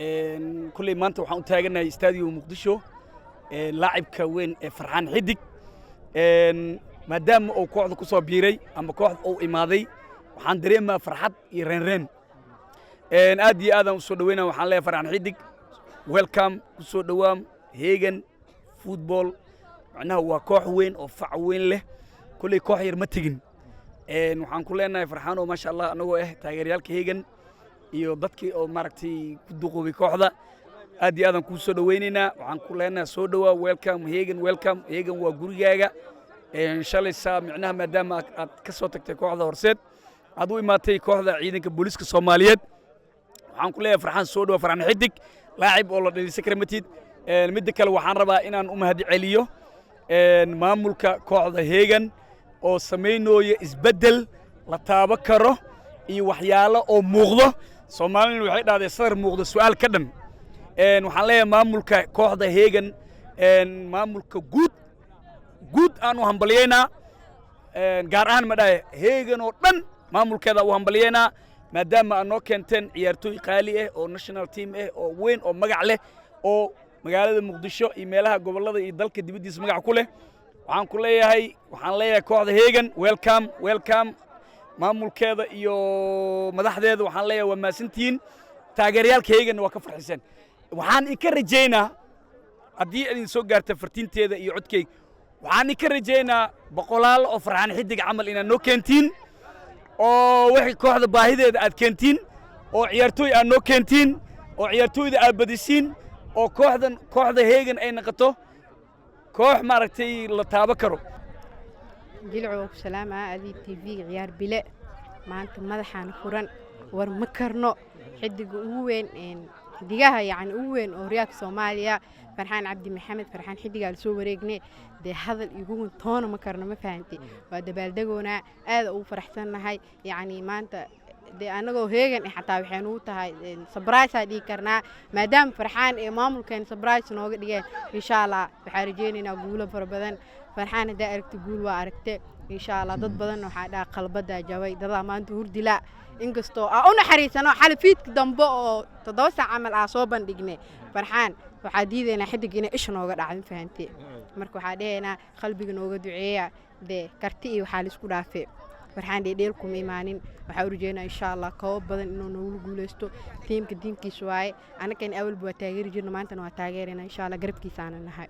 Kulley maanta waxaan u taaganahay Stadium Muqdisho, laacibka weyn ee Farxaan Xidig, maadaama uu kooxda ku soo biiray ama kooxda uu imaaday. Waxaan dareemaa farxad iyo reenreen. Aad iyo aadaan u soo dhaweynaa. Waxaan leeyahay, Farxaan Xidig, welcome, ku soo dhawaam Heegan Football. Macnaha waa koox weyn oo fac weyn leh, kulley koox yar ma tegin. Waxaan ku leenahay, Farxaano, maasha Allah, anagoo ah taageerayaalka Heegan iyo dadkii oo maaragtay ku duqoobay kooxda, aad iyo aadaan kuu soo dhawaynaynaa. Waxaan ku leenahay, soo dhawaa, welcome Heegan, welcome. Heegan waa gurigaaga. Shalay saa micnaha maadaama aad ka soo tagtay kooxda Horseed, aad u imaatay kooxda Ciidanka Booliiska Soomaaliyeed, waxaan ku leeyahay, Farxaan, soo dhawaa. Farxaan Xidig laacib oo la dhaliisan kara matid. Midda kale, waxaan rabaa inaan u mahad celiyo maamulka kooxda Heegan oo samaynooya isbeddel la taabo karo iyo waxyaalo oo muuqdo. Soomaalina waxay dhahdeen, "Sadar muuqdo su'aal ka dhan." Waxaan leeyahay maamulka kooxda Heegan, maamulka guud guud aan u hambalyaynaa, gaar ahaan ma dhahay, Heegan oo dhan maamulkeeda u hambalyaynaa, maadaama aad noo keenteen ciyaartooy qaali ah oo national team ah oo weyn oo magac leh oo magaalada Muqdisho iyo meelaha gobollada iyo dalka dibaddiisa magac ku leh. Waxaan ku leeyahay, waxaan leeyahay kooxda Heegan, welcome, welcome. Maamulkeeda iyo madaxdeeda waxaan leeyahay, waa mahadsantihiin. Taageerayaalka Heeganna waa ka farxiseen. Waxaan idinka rajaynaa, haddii idin soo gaarta fartiinteeda iyo codkeyga, waxaan idinka rajaynaa boqolaal oo Farxaan Xidig camal inaad noo keentiin, oo wixii kooxda baahideeda aad keentiin, oo ciyaartooy aad noo keentiin, oo ciyaartooyda aad badisiin, oo kooxdan, kooxda Heegan, ay noqoto koox maaragtay la taabo karo. Jilco, waa ku salaamaa adii TV Ciyaar Bile. Maanta madaxaan furan, war ma karno. Xidiga ugu weyn, xidigaha yacni ugu weyn oo horyaalka Soomaaliya, Farxaan Cabdi Maxamed, Farxaan Xidigaa lasoo wareegne. Dee hadal igugun toona ma karno, ma fahanti? Waa dabaaldegoonaa, aada ugu faraxsannahay. Yacni maanta dee anagoo Heegan eh xataa waxay nugu tahay surprise aa dhihi karnaa, maadaama Farxaan ee maamulkeen surprise nooga dhigeen. Insha Allah waxaa rajeynaynaa guulo fara badan. Farxaan haddaa aragti, guul waa aragte, insha Allah. Dad badan waxaa dhaha qalbadaa jabay, dadaa maanta hurdila, inkastoo aa u naxariisano. Xali fiidka dambe oo 7 saac camal aa soo bandhigne Farxaan, waxaa diidaynaa xidig inay isha nooga dhacdo, ma fahante? Marka waxaa dhehaynaa, qalbiga nooga duceeya. Dee karti iyo waxaa laisku dhaafe, Farxaan dheedheel kuma imaanin. Waxaa u rajeynaa, insha Allah, koobo badan inuu noogu guuleysto. Tiimka diinkiisa waaye, annakan awalba waa taageeri jirno, maantana waa taageerayna, insha Allah, garabkiisaana nahay.